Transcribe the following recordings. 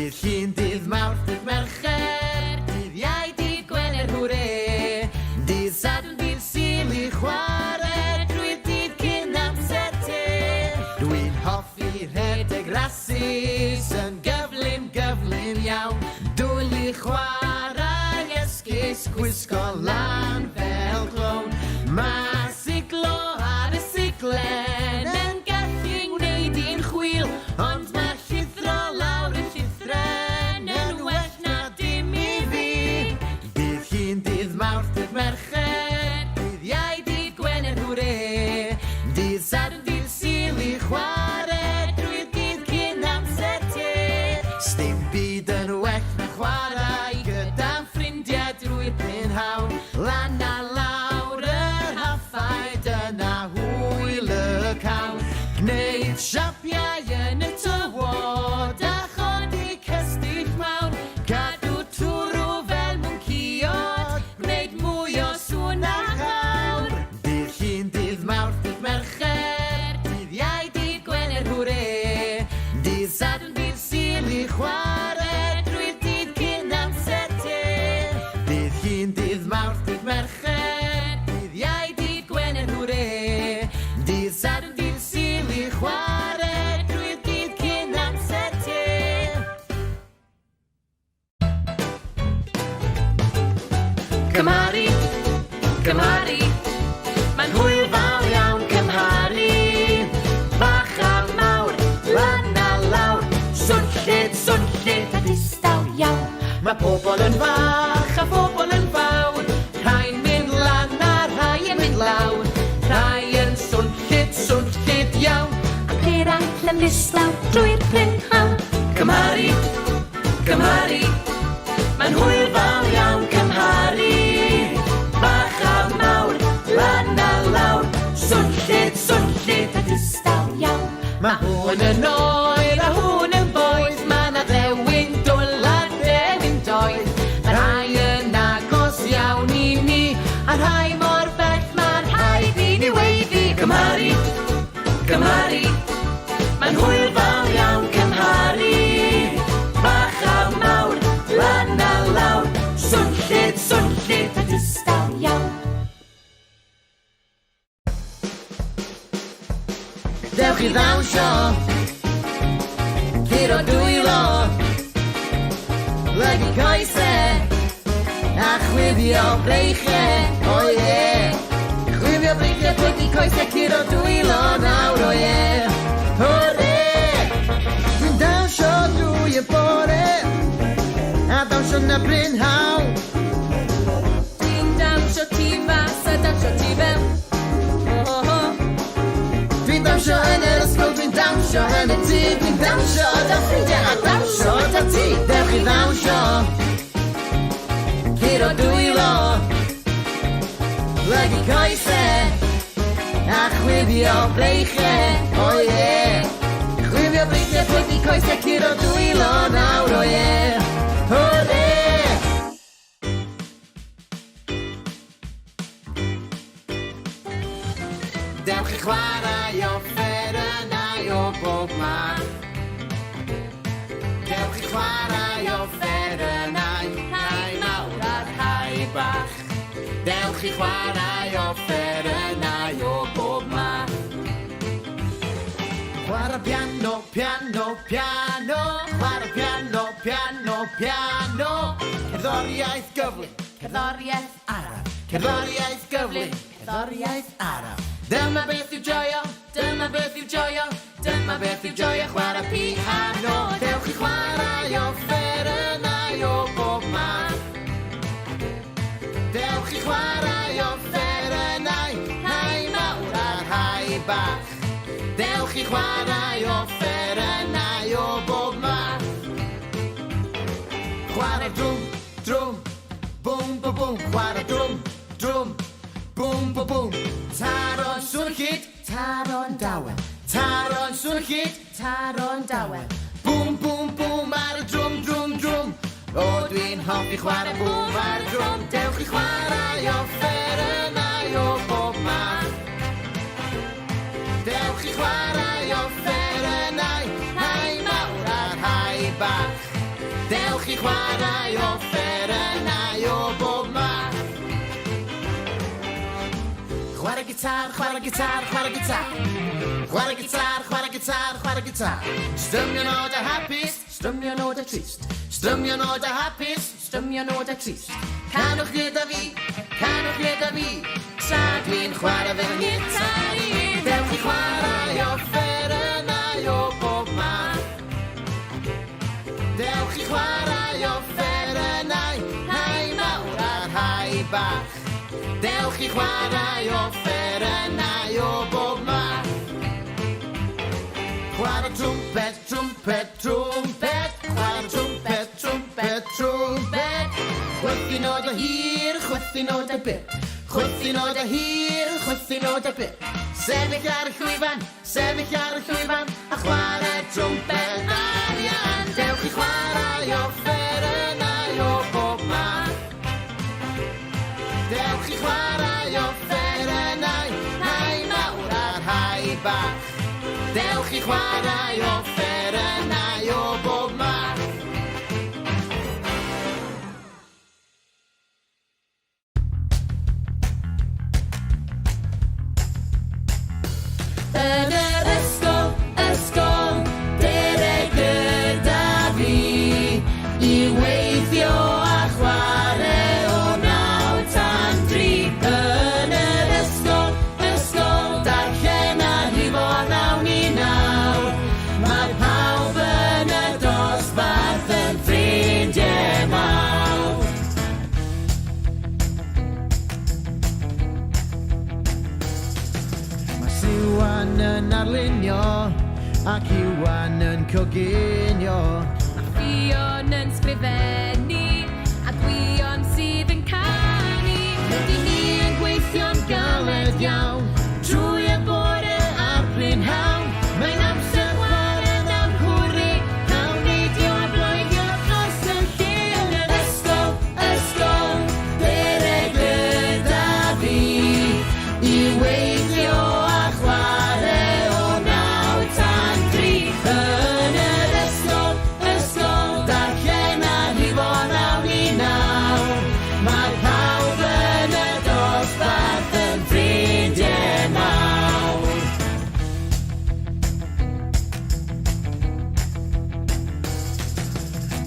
Dydd Llun, dydd Mawrth, dydd Mercher, dydd Iau, dydd Gwener, hwre! Dydd Sadwrn, dydd Sul i chwarae drwy'r dydd cyn amser te. Dwi'n hoffi rhedeg rasys yn gyflym, gyflym iawn. Dwlu chwarae esgus, gwisgo lan fel clown. Mae siglo ar y siglen yn gallu ngwneud i'n chwil, ond mae llithro lawr y llithren yn well na dim i fi. Dydd Llun, dydd Mawrth, dydd Mercher, dydd Iau, dydd Gwener, hwre! Dydd Sadwrn, dydd Sul i chware drwy'r dydd cyn amser te. Sdim byd yn well na chwarae gyda'n ffrindiau drwy'r prynhawn. Lan a lawr y rhaffau, dyna hwyl y cawn. Gwneud siapiau yn y tywod a chodi cestyll mawr. Cadw twrw fel mwncïod, gwneud mwy o sŵn na chawr. Dydd Llun, dydd Mawrth, dydd Mercher, dydd Iau, dydd Gwener, hwre! Dydd Sadwrn, dydd Sul i chwarae drwy'r dydd cyn amser te. Dydd Llun, dydd Mawrth, dydd Mercher, dydd Iau, dydd Gwener, hwre! Dydd Sadwrn, dydd Sul i chwarae drwy'r dydd cyn amser te. Cymharu, cymharu, mae'n hwyl fawr iawn cymharu. Bach a mawr, lan a lawr, swnllyd, swnllyd a distaw iawn. Mae pobl yn fach a phobl yn fawr, rhai'n mynd lan a rhai yn mynd lawr, rhai yn swnllyd, swnllyd iawn. Ac eraill yn ddistaw drwy'r prynhawn. Cymharu, cymharu, mae'n hwyl fawr iawn cymharu. Bach a mawr, lan a lawr, swnllyd, swnllyd a distaw iawn. Mae hwn yn oer a hwn yn boeth, mae 'na ddewin dwl a dewin doeth. Mae rhai yn agos iawn i ni, a rhai mor bell mae'n rhaid i ni weiddi. Cymharu, cymharu, mae'n hwyl fawr iawn cymharu. Bach a mawr, lan a lawr, swnllyd, swnllyd a distaw iawn. Dewch i ddawnsio, curo dwylo, plygu coese, a chwifio breichiau, o oh ie. Chwifio breichiau, plygu coese, curo dwylo nawr, o oh ie. Hwrê! Dwi'n dawnsio drwy y bore, a dawnsio na brynhawn. Dwi'n dawnsio tu fas a dawnsio tu fewn. Ho ho ho. Dwi'n dawnsio yn yr ysgol, dwi'n dawnsio yn y tŷ, dwi'n dawnsio 'da ffrindiau a dawnsio 'da ti. Dewch i ddawnsio, curo dwylo, plygu coese, a chwifio breichiau, o ie. Chwifio breichiau, plygu coese, curo dwylo nawr, o ie. Hwrê! Dewch i chwarae offerynnau o bob math. Dewch i chwarae offerynnau, rhai mawr a rhai bach. Dewch i chwarae offerynnau o bob math. Chwarae piano, piano, piano. Chwarae piano, piano, piano. Cerddoriaeth gyflym, cerddoriaeth araf. Cerddoriaeth gyflym, cerddoriaeth araf. Dyma beth yw joio, dyma beth yw joio, dyma beth yw joio chwarae piano. Dewch i chwarae offerynnau o bob math. Dewch i chwarae offerynnau, rhai mawr a rhai bach. Dewch i chwarae offerynnau o bob math. Chwarae'r drwm, drwm, bwm, bwm, bwm. Chwarae drwm, drwm, bwm, bwm, bwm. Taro'n swnllyd, taro'n dawel. Taro'n swnllyd, taro'n dawel. Bwm, bwm, bwm ar y drwm, drwm, drwm. O, dwi'n hoffi chwarae bwm ar y drwm. Dewch i chwarae offerynnau o bob math. Dewch i chwarae offerynnau, rhai mawr a rhai bach. Dewch i chwarae offerynnau o bob math. Chwarae gitar, chwarae gitar, chwarae gitar. Chwarae gitar, chwarae gitar, chwarae gitar. Strymio nodau hapus, strymio nodau trist. Strymio nodau hapus, strymio nodau trist. Canwch gyda fi, canwch gyda fi, tra dwi'n chwarae fy ngitar i. Dewch i chwarae offerynnau o bob math. Dewch i chwarae offerynnau, rhai mawr a rhai bach. Dewch i chwarae offerynnau o bob math. Chwarae trwmped, trwmped, trwmped. Chwarae trwmped, trwmped, trwmped. Chwythu nodau hir, chwythu nodau byr. Chwythu nodau hir, chwythu nodau byr. Sefyll ar y llwyfan, sefyll ar y llwyfan, a chwarae trwmped arian. Dewch i chwarae offerynnau o bob math. Dewch i chwarae offerynnau, rhai mawr a rhai bach. Dewch i chwarae offerynnau o bob math. Yn yr ysgol, ysgol, dere gyda fi i weithio a chwarae o naw tan dri. Yn yr ysgol, ysgol, darllen a rhifo a nawn i nawr. Mae pawb yn y dosbarth yn ffrindiau mawr. Mae Siwan yn arlunio ac Iwan yn coginio. Mae Ffion yn sgrifennu a Gwion sydd yn canu. Rydyn ni yn gweithio'n galed iawn trwy y bore a'r prynhawn. Mae'n amser chwarae nawr, hwrê, cawn neidio a bloeddio dros y lle. Yn yr ysgol, ysgol, dere gyda fi i weithio a chwarae o naw tan dri. Yn yr ysgol, ysgol, darllen a rhifo nawn i nawr. Mae pawb yn y dosbarth yn ffrindiau mawr.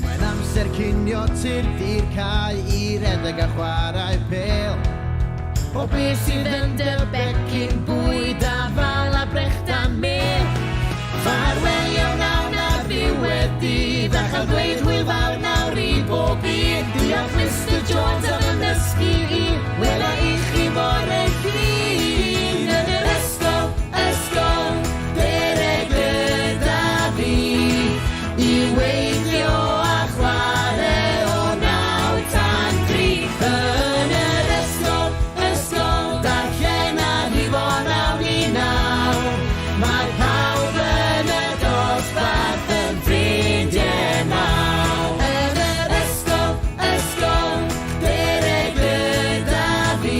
Mae'n amser cinio, tyrd i'r cae i redeg a chwarae pêl. O beth sydd yn dy becyn bwyd afal a brechdan mêl. Ffarwelio wnawn ar ddiwedd dydd a chael dweud hwyl fawr nawr i bob un. Diolch Mr Jones am fy nysgu i, wela i chi bore Llun. Yn yr ysgol, ysgol, dere gyda fi i weithio a chwarae o naw tan dri. Yn yr ysgol, ysgol, darllen a rhifo nawn i nawr. Mae pawb yn y dosbarth yn ffrindiau mawr. Yn yr ysgol, ysgol, dere gyda fi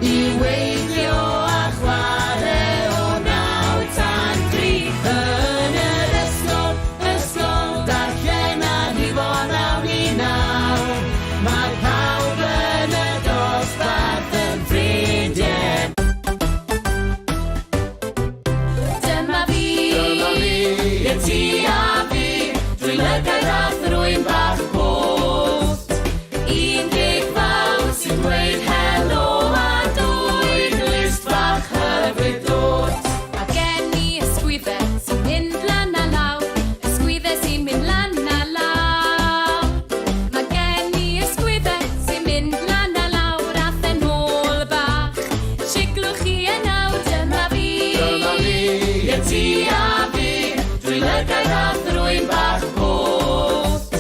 i weithio a chwarae o naw tan dri. Yn yr ysgol, ysgol, darllen a rhifo nawn i nawr. Mae pawb yn y dosbarth yn ffrindiau. Dyma fi, Dyma fi, ie ti a fi, dwy lygaid a thrwyn bach post. Un geg fawr sy'n dweud helo a dwy glust bach hyfryd dwt. Mae gen i ysgwyddau sy'n mynd lan a lawr, ysgwyddau sy'n mynd lan a lawr. Mae gen i ysgwyddau sy'n mynd lan a lawr a phen ôl bach. Siglwch chi yn awr, dyma fi. Dyma fi, ie ti a fi, dwy lygaid a thrwyn bach post.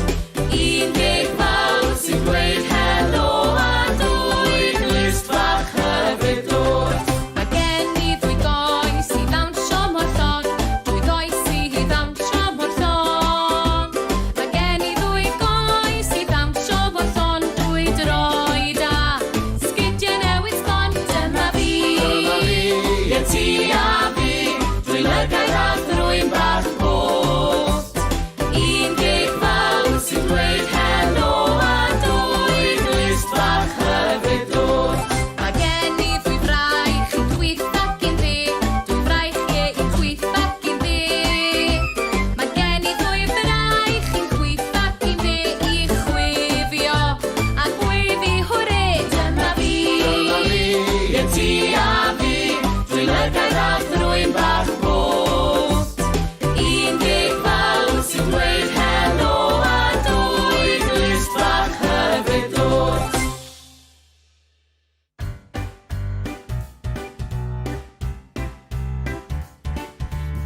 Un geg fawr sy'n dweud helo a dwy glust bach hyfryd dwt. Mae gen i ddwy goes i ddawnsio mor llon, dwy goes i ddawnsio mor llon. Mae gen i ddwy goes i ddawnsio mor llon, dwy droed a sgidiau newydd sbon, dyma fi. Dyma fi, ie ti a fi, dwy lygaid a thrwyn bach post. Un geg fawr sy'n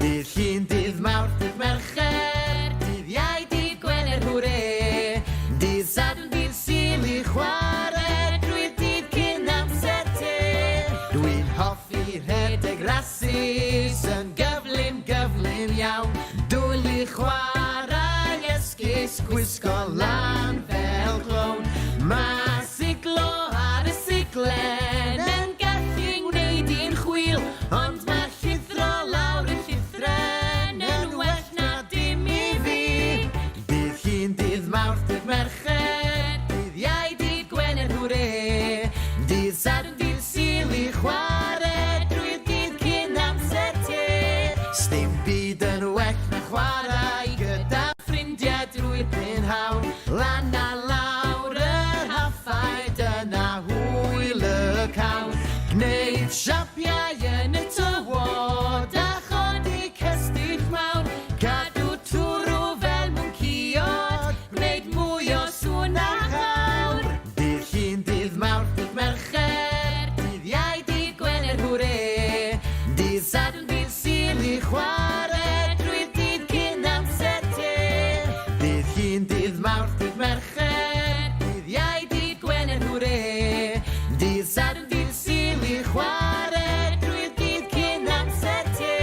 Dydd Llun, dydd Mawrth, dydd Mercher, dydd Iau, dydd Gwener, hwre! Dydd Sadwrn, dydd Sul i chwarae drwy'r dydd cyn amser te. Dwi'n hoffi rhedeg rasys yn gyflym, gyflym iawn. Dwlu chwarae esgus, gwisgo lan fel clown. Mae siglo ar y siglen yn gallu ngwneud i'n chwil, ond mae llithro lawr y llithren yn well na dim i fi. Dydd Llun, dydd Mawrth, dydd Mercher, dydd Iau, dydd Gwener, hwre! Dydd Sadwrn, dydd Sul i chware drwy'r dydd cyn amser te. Sdim byd yn well na chwarae gyda ffrindiau drwy'r prynhawn. Lan a lawr y rhaffau, dyna hwyl y cawn. Gwneud siapiau yn y tywod a chodi cestyll mawr. Cadw twrw fel mwncïod, gwneud mwy o sŵn na chawr. Dydd Llun, dydd Mawrth, dydd Mercher, dydd Iau, dydd Gwener, hwre! Dydd Sadwrn, dydd Sul i chwarae drwy'r dydd cyn amser te. Dydd Llun, dydd Mawrth, dydd Mercher, dydd Iau, dydd Gwener, hwre! Dydd Sadwrn, dydd Sul i chwarae drwy'r dydd cyn amser te.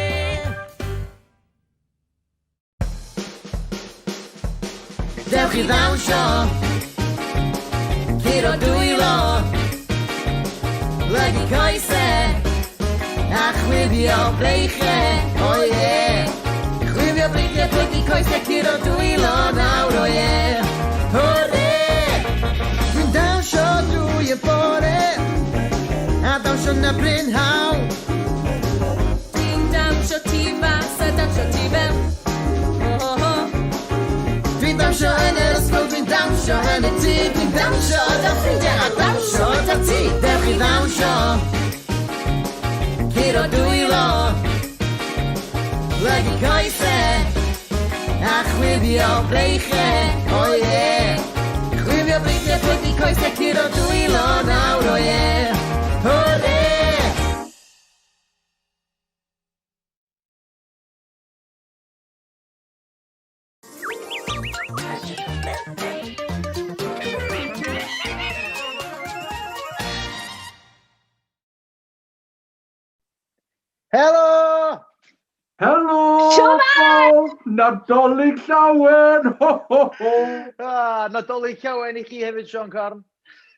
Dewch i ddawnsio, curo dwylo, plygu coese, a chwifio breichie, o oh ie. Chwifio breichie, plygu coese, curo dwylo nawr, o oh ie. Hwrê! Dwi'n dawnsio drwy y bore, a dawnsio na brynhawn. Dwi'n dawnsio tu fas a dawnsio tu fewn. Ho ho ho. Dwi'n dawnsio yn yr ysgol, dwi'n dawnsio yn y tŷ, dwi'n dawnsio 'da ffrindiau a dawnsio 'da ti. Dewch i ddawnsio, curo dwylo, plygu coese, a chwifio breichie, o ie. Chwifio breichie, plygu coese, curo dwylo nawr, o ie. Hwrê! Helo! Helo! Shwmae! Nadolig llawen! Ho, ho, ho! Ah, Nadolig llawen i chi hefyd, Siôn Corn.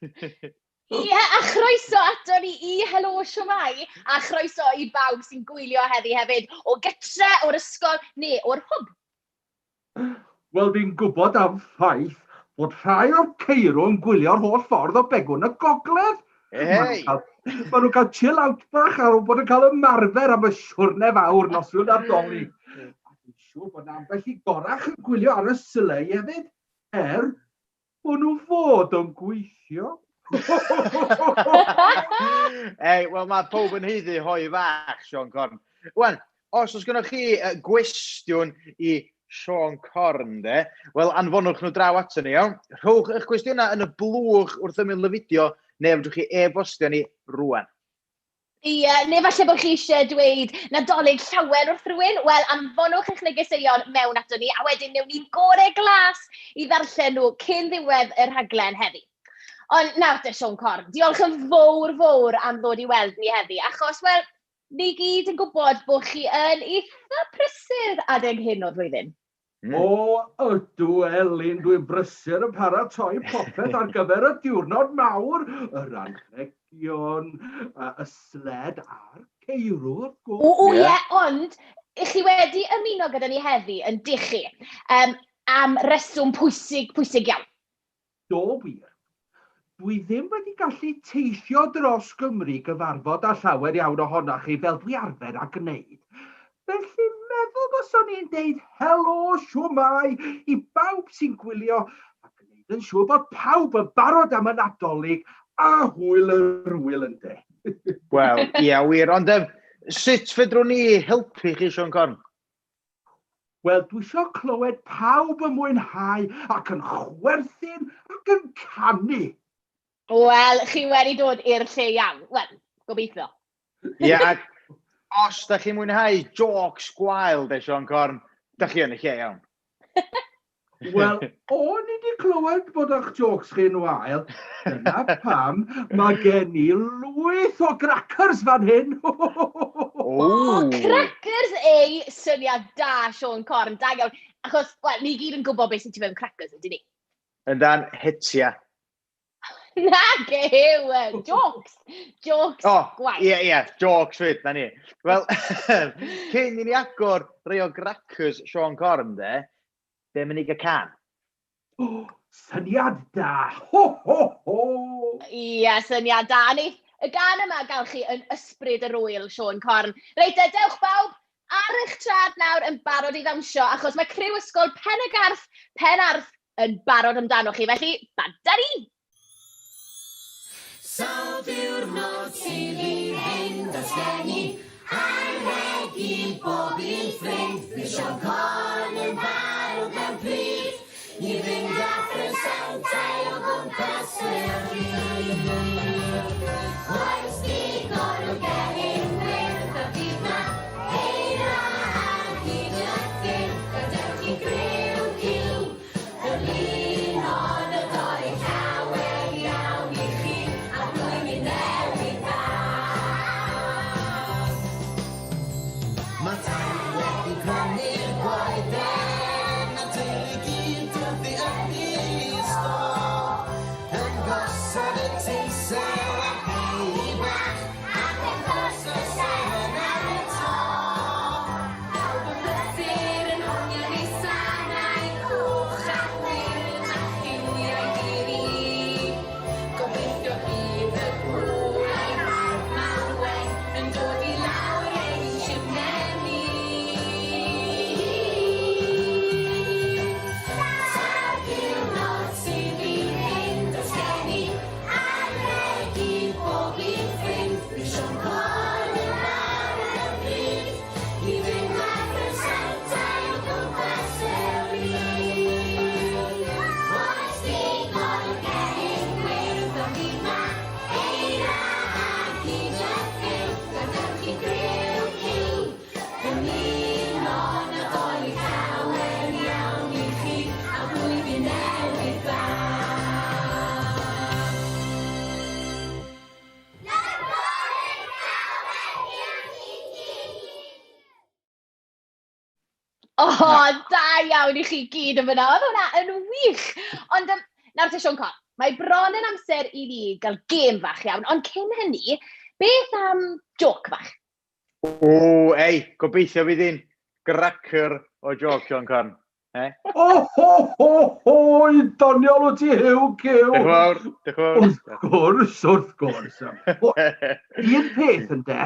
Ie, a chroeso ato ni i Helo Shwmae, a chroeso i bawb sy'n gwylio heddi hefyd, o gytre, o'r ysgol neu o'r hwb. Wel, fi'n gwybod am ffaith bod rhai o'r ceirw yn gwylio'r holl ffordd o Begwn y Gogledd. Hey! Maen nhw'n cael chill out bach ar ôl bod yn cael ymarfer am y siwrne fawr noswyl Nadolig. A dwi'n siŵr bod 'na ambell i gorach yn gwylio ar y sleigh hefyd, er Bod nhw fod o'n gweithio. Ei, wel mae pob yn haeddu hoi fach, Siôn Corn. Wan, os oes gennych chi gwestiwn i Siôn Corn, de, wel, anfonwch nhw draw ato ni, iawn? Rhowch eich cwestiynau yn y blwch wrth ymyl y fideo, neu fedrwch chi e-bostio ni rwan. Ie, neu falle bod chi eisiau dweud Nadolig llawen wrth rywun. Wel, anfonwch eich negeseuon mewn ato ni, a wedyn wnewn ni'n gorau glas i ddarllen nhw cyn ddiwedd y rhaglen heddi. Ond nawr te, Siôn Corn, diolch yn fawr fawr am ddod i weld ni heddi, achos, wel, ni gyd yn gwybod bod chi yn eitha prysur adeg hyn o'r flwyddyn. O, ydw, Elin, dwi'n brysur yn paratoi popeth ar gyfer y diwrnod mawr, yr anrhegion, y sled a'r ceirw, wrth gwrs. O, o ie, ond i chi wedi ymuno gyda ni heddi, yn dych chi, um, am reswm pwysig, pwysig iawn. Do wir. Dwi ddim wedi gallu teithio dros Gymru i gyfarfod â llawer iawn ohonoch chi fel dwi arfer â gwneud. Felly meddwl fyswn i'n deud helo, shwmae i bawb sy'n gwylio a gwneud yn siŵr bod pawb yn barod am y Nadolig a hwyl yr wyl ynde. Wel, ia wir, ond um, sut fedrwn ni helpu chi, Siôn Corn? Wel, dwi isio clywed pawb yn mwynhau ac yn chwerthin ac yn canu. Wel, chi wedi dod i'r lle iawn. Wel, gobeithio. Ie, yeah, ac, Os da chi'n mwynhau jokes gwael, de, Siôn Corn, da chi yn y lle iawn. Wel, o'n i wedi clywed bod eich jokes chi'n wael. Dyna pam mae gen i lwyth o crackers fan hyn. O, crackers ei, syniad da, Siôn Corn, da iawn. Achos, wel, ni gyd yn gwybod beth sy'n tu fewn crackers, yndyn ni? Yndan, hetia. Na, gew, jokes, jokes oh, gwaith. Ie, ie, jokes fyd, na ni. Wel, cyn i ni agor rei o crackers Siôn Corn, de, be mynd i gael can? Oh, syniad da! Ho, ho, ho! Ie, syniad da. A neith y gan yma gael chi yn ysbryd yr wyl, Siôn Corn. Reit, de, dewch bawb ar eich trad nawr yn barod i ddawnsio, achos mae criw ysgol Pen y Garth, Pen Arth yn barod amdano chi. Felly, bant â ni! Sawl diwrnod sydd i fynd os gen i anrheg i bob un ffrind. Bydd Siôn Corn yn barod mewn pryd i fynd â phresentau o gwmpas y byd. Oes digon o gelyn gwyrdd a fydd 'na eira ar hyd y ffyrdd. Gadewch i griw Cyw Dymuno Nadolig llawen iawn i chi a blwyddyn newydd dda. Mae taid wedi prynu'r goeden a teulu gyd wrthi yn y stôl yn gosod y tinsel a'r peli bach ac yn gosod seren ar y to. Pawb yn brysur yn hongian eu sanau coch a gwyrdd a lliwiau di-ri. Gobeithio bydd y gwlau hardd mawr wen yn dod i lawr ein simne ni. Sawl diwrnod sydd i fynd oes gen i anrheg i bob un ffrind. Bydd Siôn Corn yn barod mewn pryd. I fynd â phresentau o gwmpas y byd. Oes digon o gelyn gwyrdd ond fydd 'na eira ar hyd y ffyrdd. Gadewch i griw Cyw ddymuno Nadolig llawen iawn i chi a blwyddyn newydd dda. O, da iawn i chi gyd yn fyna. Oedd hwnna yn wych. Ond nawr te, Siôn Corn, mae bron yn amser i ni gael gêm fach iawn. Ond cyn hynny, beth am joc fach? O, ei, gobeithio fydd hi'n gracer o joc, Siôn Corn. Eh? O, ho, ho, ho, un doniol wyt ti, Huw, Cyw. Diolch yn fawr, diolch yn fawr. Wrth gwrs, wrth gwrs. O, un peth ynde,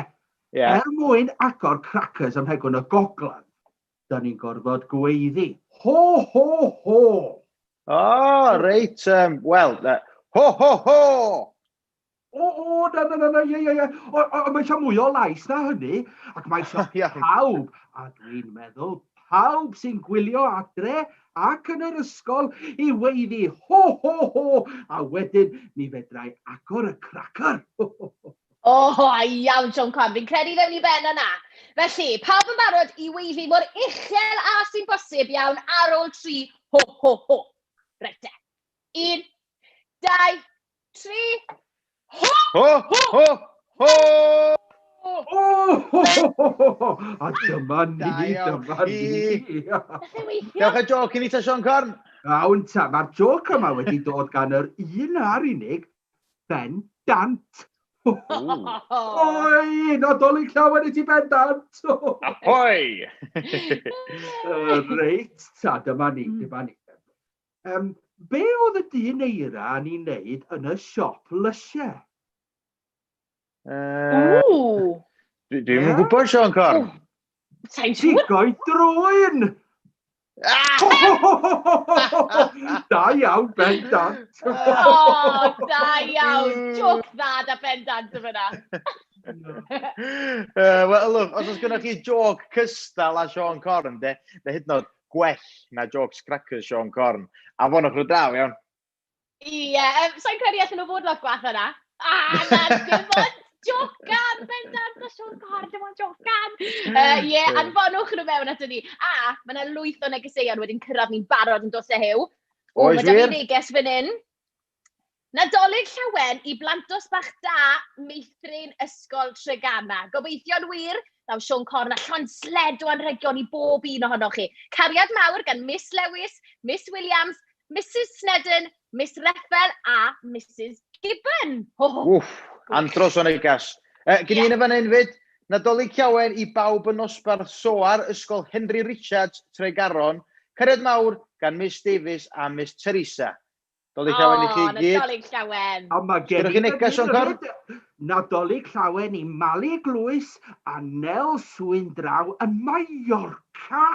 yeah. er mwyn agor crackers am hegwn y gogledd, da ni'n gorfod gweiddi. Ho, ho, ho! O, oh, reit, wel, ho, ho, ho! O, o, na, na, na, na, ie, ie, ie. O, o, mae eisiau mwy o lais na hynny, ac mae eisiau pawb, a dwi'n meddwl pawb sy'n gwylio adre ac yn yr ysgol i weiddi ho, ho, ho, a wedyn mi fedrai agor y cracker. O, oh, iawn, Siôn Corn, fi'n credu ddewn ni ben yna. Felly, pawb yn barod i weiddi mor uchel a sy'n bosib iawn ar ôl 3, ho, ho, ho. Reit te. 1, 2, 3, ho! Ho, ho, ho! O, ho, ho, ho, ho. A dyma ni, dyma ni. Nath e weithio. Diolch a joc i ni ta, Siôn Corn. Iawn ta, mae'r joc yma wedi dod gan yr un a'r unig Ben Dant. Oi, Nadolig llawen i ti Ben Dant. Ahoi! Reit, ta, dyma ni, dyma ni. Be oedd y dyn eira yn ei wneud yn y siop lysiau? Ww! Dwi'm yn gwybod, Siôn Corn. Sa'n siŵr. Pigo'i drwyn! Da iawn, Ben Dant. O, da iawn. Joc dda da Ben Dant yn fyna. Wel, look, os oes gennych chi joc cystal â Siôn Corn, de, de hyd yn oed gwell na jokes crackers Siôn Corn. Anfonwch nhw draw, iawn. Ie, yeah, sa'n credu allan nhw fod lot gwath yna. Ah, na, dim ond Jocan, bendant, a Siôn Corn, dim ond jocan. Ie, yeah, anfonwch nhw mewn ato ni. A mae yna lwyth o negeseuon wedi'n cyrraedd ni'n barod yn dos e Huw. O, Oes mae 'da wir? fi neges fan hyn. Nadolig llawen i blantos bach da meithrin Ysgol Treganna. Gobeithio'n wir, daw Siôn Corn a llond sled o anrhegion i bob un ohonoch chi. Cariad mawr gan Miss Lewis, Miss Williams, Mrs Sneddon, Miss Reffel a Mrs Gibbon. Ho, ho. Wff, andros o negas. Gen i un yn fan hyn fyd. Nadolig llawen i bawb yn nosbarth Soar, Ysgol Henry Richards, Tregaron. Cariad mawr gan Miss Davies a Miss Teresa. Dolig llawen i chi O, gyd. Nadolig llawen. A mae gen Sgynnoch chi neges, Siôn Corn? Nadolig llawen i Mali Glwys a Nel Swyn draw yn Mallorca.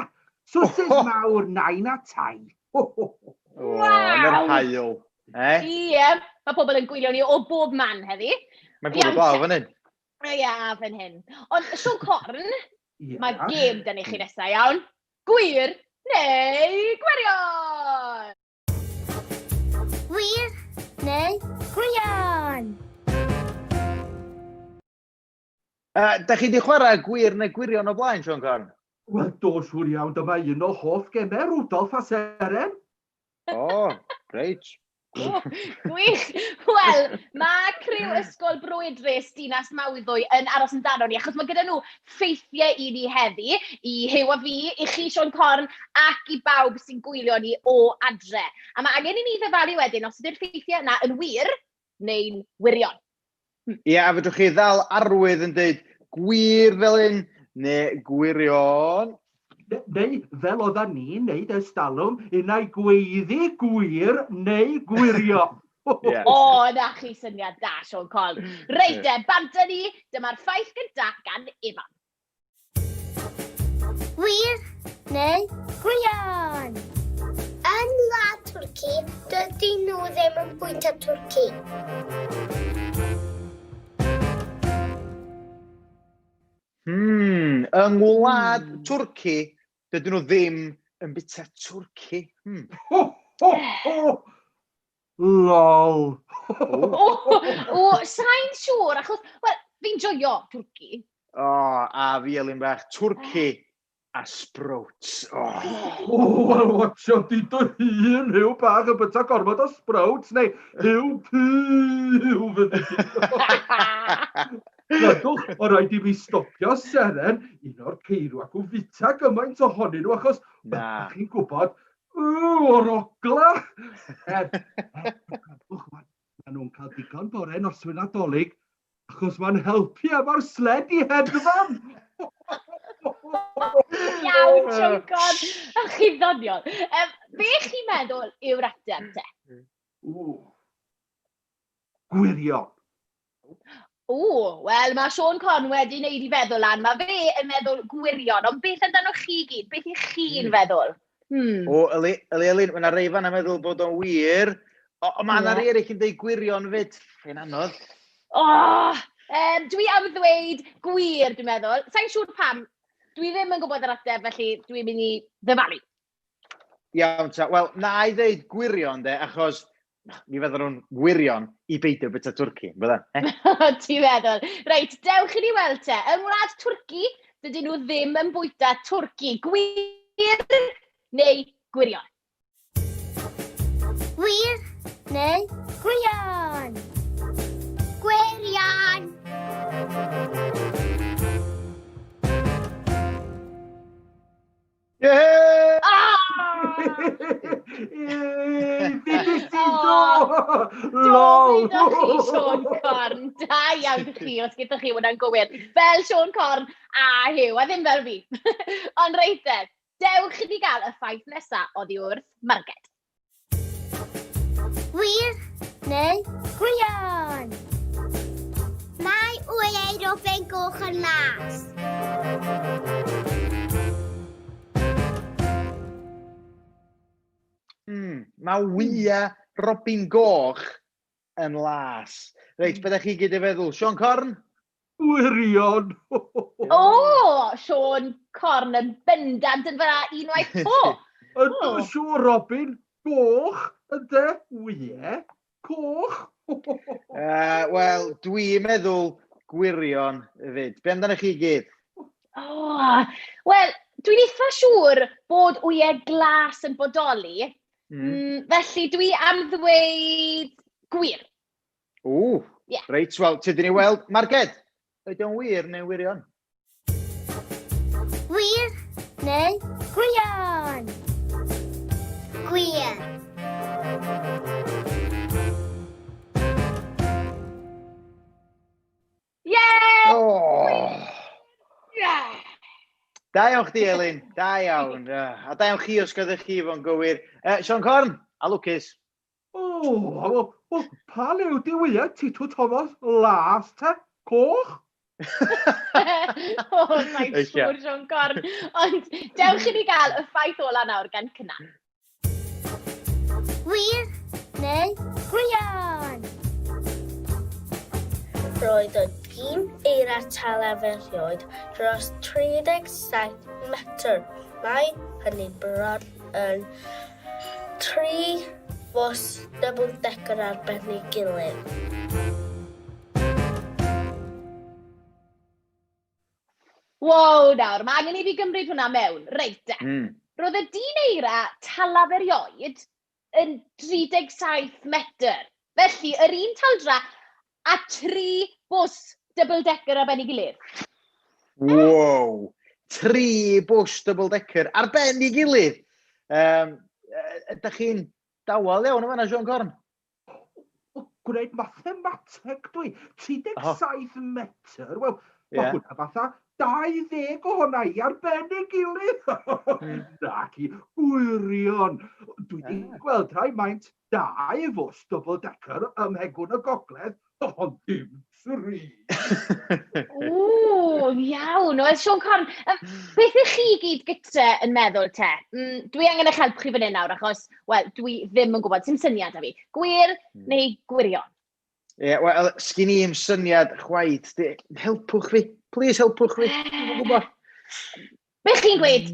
Swsys Oho. mawr, nain a tai. O, yn yr Waw. haul. Eh? Ie, mae pobl yn gwylio ni o bob man heddi. Mae'n bwrw Iawn, glaw fan hyn. Ie, a fan hyn. Ond Siôn Corn, Ie. mae gêm dyn ni chi nesaf, iawn. Gwir neu gwirion? Wir neu gwirion? Da chi wedi chwarae gwir neu gwirion o blaen, Siôn Corn? Wel, do, siŵr iawn, dyma un o hoff gemau Rudolf a Seren. O, reit. O, gwych! Wel, mae criw Ysgol Bro Idris Dinas Mawddwy yn aros amdano ni, achos mae gyda nhw ffeithiau i ni heddi, i Huw a fi, i chi Siôn Corn, ac i bawb sy'n gwylio ni o adre. A mae angen i ni ddyfalu wedyn os ydy'r ffeithiau yna yn wir neu'n wirion. Ie, a fedrwch chi ddal arwydd yn dweud gwir fel un neu gwirion. Neu, fel oeddan ni'n neud ers talwm, unai gweiddi gwir neu gwirion. Ie. O, na chi syniad da, Siôn Corn. Reit de, bant â ni, dyma'r ffaith gynta gan Ifan. Wir neu gwirion? Yn wlad Twrci, dydyn nhw ddim yn bwyta twrci. Yng ngwlad Twrci, dydyn nhw ddim yn bwyta twrci. Ho, ho, ho! Lol. O, o, sa'n siŵr, achos, wel, fi'n joio twrci. O, a fi Elin bach, twrci a sprouts. O, O, wel, watcha di dy hun, Huw bach, yn byta gormod o sprouts, neu Huw Puw fyddi di. Gwrandwch, o rhaid i mi stopio Seren, un o'r ceirw ac o fita gymaint ohonyn nhw, achos, wel, Na. chi'n gwybod, ww, o'r ogla. Er, gwrandwch, ma' nhw'n cael digon bore noswyl Nadolig, achos mae'n helpu efo'r sled i hedfan. Iawn, Siôn Corn, a chi ddoniol. Be chi'n meddwl yw'r ateb te? Ww. Gwirion. O, wel, mae Siôn Corn wedi wneud i feddwl lan. Mae fe yn meddwl gwirion, ond beth amdano chi gyd? Beth ych chi'n feddwl? O, Eli, Eli Elin, mae yna rei fan'na meddwl bod o'n wir. O, o, mae yna Ie. rei eraill yn dweud gwirion fyd. Fe'n anodd. O, dwi am ddweud gwir, dwi'n meddwl. Sa'n siŵr pam. Dwi ddim yn gwybod yr ateb, felly dwi'n mynd i ddyfalu. Iawn ta. Wel, na i ddeud gwirion, de, achos mi fydden nhw'n wirion i beidio bwyta twrci, bydden? Eh? Ti'n meddwl. Reit, dewch i ni weld te. Yng ngwlad Twrci, dydyn nhw ddim yn bwyta twrci. Gwir neu gwirion? Wir neu gwirion? Gwirion! Ie! Ah! Fi di do! Do, Lol! wyddoch chi, Siôn Corn. Da iawn chi, os gyda chi hwnna'n gywir. Fel Siôn Corn a Huw, a ddim fel fi. Ond reit then, dewch i ni gael y ffaith nesa oddi wrth Marged. Wir neu gwirion? Mae wyau robin goch yn las. Mae wyau robin goch yn las. Reit, be ydych chi gyd yn feddwl? Siôn Corn? Wirion! O, Siôn Corn yn bendant yn fyna unwaith to. Ydw, siŵr, Robin, goch, ynde? Wyau, coch. Wel, dwi'n meddwl gwirion hefyd. Be amdanoch chi gyd? Oh, Wel, dwi'n eitha siŵr bod wyau glas yn bodoli. Felly dwi am ddweud gwir. Ww, yeah. Reit, wel, ti dyn ni weld. Marged, ydy o'n wir neu'n wirion? Wir neu gwirion? Gwir. Yeah! Oh. Yeah! Da iawn chdi, Elin. Da iawn. A da iawn chi os gyda chi fo'n gywir. Siôn Corn, a lwcus. O, wel, wel, pa liw di wyau Titw Thomas las te? Coch? O, mae'n siŵr, Siôn Corn. Ond dewch i ni gael y ffaith ola nawr gan Cynan. Wir neu gwirion? Roedd y dyn eira talaf erioed dros 37 metr. Mae hynny bron yn 3 fws double decker ar ben ei gilydd. Wow, nawr, mae angen i fi gymryd hwnna mewn. Reit, de. Roedd y dyn eira talaf erioed yn 37 metr. Felly, yr un taldra a 3 bws double-decker ar ben ei gilydd. Wow! 3 bws double-decker ar ben ei gilydd! Ydych chi'n dawel iawn yn fan'na, Siôn Corn? O, gwneud mathemateg dwi. 37 metr. Wel, mae hwnna fatha 20 ohona i ar ben ei gilydd. Naci, gwirion. Dwi wedi gweld rhai maint 2 fws double-decker ym Mhegwn y Gogledd, ond dim 3. Ww, iawn. Wel, Siôn Corn, beth ych chi gyd gytre yn meddwl te? Dwi angen eich help chi fan hyn nawr, achos, wel, dwi ddim yn gwybod, sim syniad 'da fi. Gwir neu gwirion? Ie, wel, sgin i'm syniad chwaith. Helpwch fi, please helpwch fi. Dwi'm yn gwybod. Be chi'n gweud?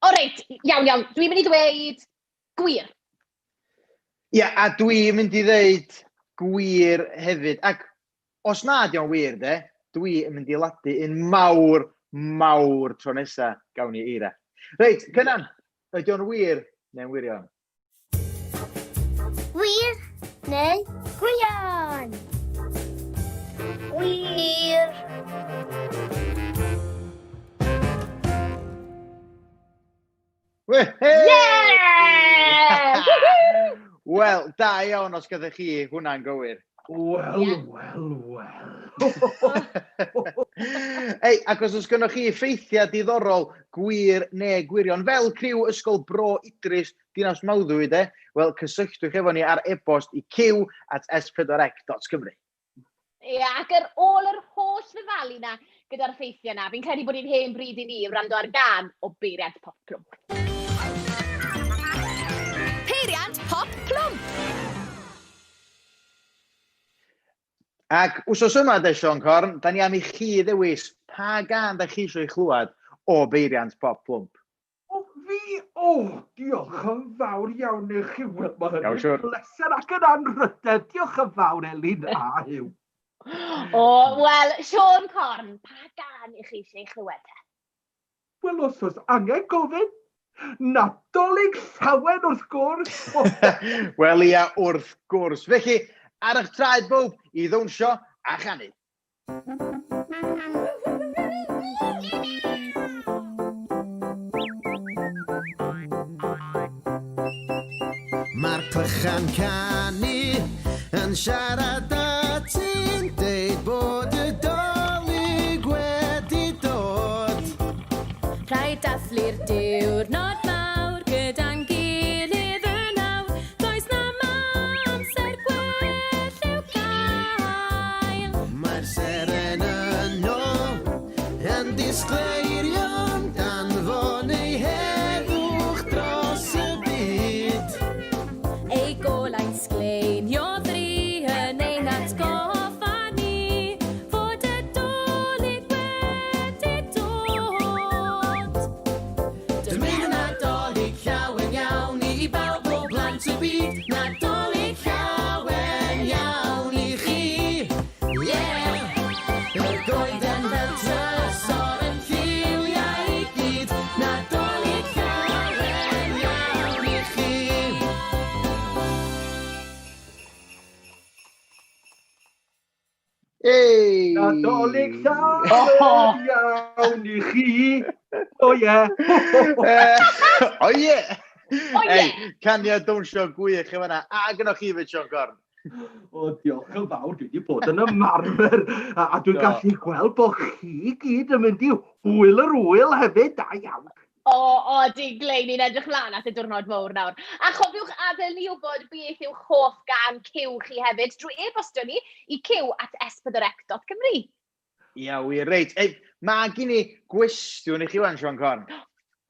O reit, iawn, iawn, dwi'n mynd i ddweud gwir. Ie, a dwi'n mynd i ddeud gwir hefyd. Ac os na 'di o'n wir, de, dwi yn mynd i ladu un mawr, mawr tro nesa gawn ni eira. Reit, Cynan, ydy o'n wir neu'n wirion? Wir neu gwirion? Wir. Yeah! Wel, da iawn os gyda chi hwnna'n gywir. Wel, wel, wel. Ei, ac os oes gynnoch chi ffeithiau diddorol, gwir neu gwirion, fel criw Ysgol Bro Idris Dinas Mawddwy, de, wel, cysylltwch efo ni ar e-bost i cyw@s4c.cymru. Ie, ac ar ôl yr holl ddyfalu 'na gyda'r ffeithiau 'na, fi'n credu bod hi'n hen bryd i ni wrando ar gân o Beiriant Pop Plwmp. Peiriant Pop Plwmp! Ac wsos yma de, Siôn Corn, da ni am i chi ddewis pa gân da chi eisiau ei chlywed o Beiriant Pop Plwmp. O, fi? O, diolch yn fawr iawn i chi. Wel, mae hynny'n bleser ac yn anrhydedd. Diolch yn fawr, Elin a Huw. O, wel, Siôn Corn, pa gân i chi eisiau ei chlywed te? Wel, os oes angen gofyn, Nadolig llawen wrth gwrs. Wel, ia, wrth gwrs. Felly, ar eich traed bawb i ddawnsio a chanu. Mae'r clychau'n canu yn siarad â ti'n deud bod y Dolig wedi dod. Rhaid dathlu'r diwrnod mawr gyda'n gilydd yn awr. Does 'na'm amser gwell i'w gael. Mae'r seren yno yn disgleirio'n danfon ei heddwch dros y byd. Ei golau'n sgleinio fri yn ein atgoffa ni fod y Dolig wedi dod. Dymunwn. Nadolig llawen iawn i chi. O ie. O ie. O ie. Ei, caniad dawnsio gwych yn fan'na. A gynnwch chi fyd, Siôn Corn. O, diolch yn fawr. Dwi wedi bod yn ymarfer. A dwi'n gallu gweld bod chi gyd yn mynd i hwyl yr wyl hefyd. Da iawn. O, o, di Glyn, ni'n edrych mlaen at y diwrnod mowr nawr. A chofiwch adael ni wybod beth yw'ch hoff gan Cyw chi hefyd drwy e-bostio ni i cyw@s4c.cymru. Ia, wir, reit. Ei, mae gen i gwestiwn i chi wan, Siôn Corn.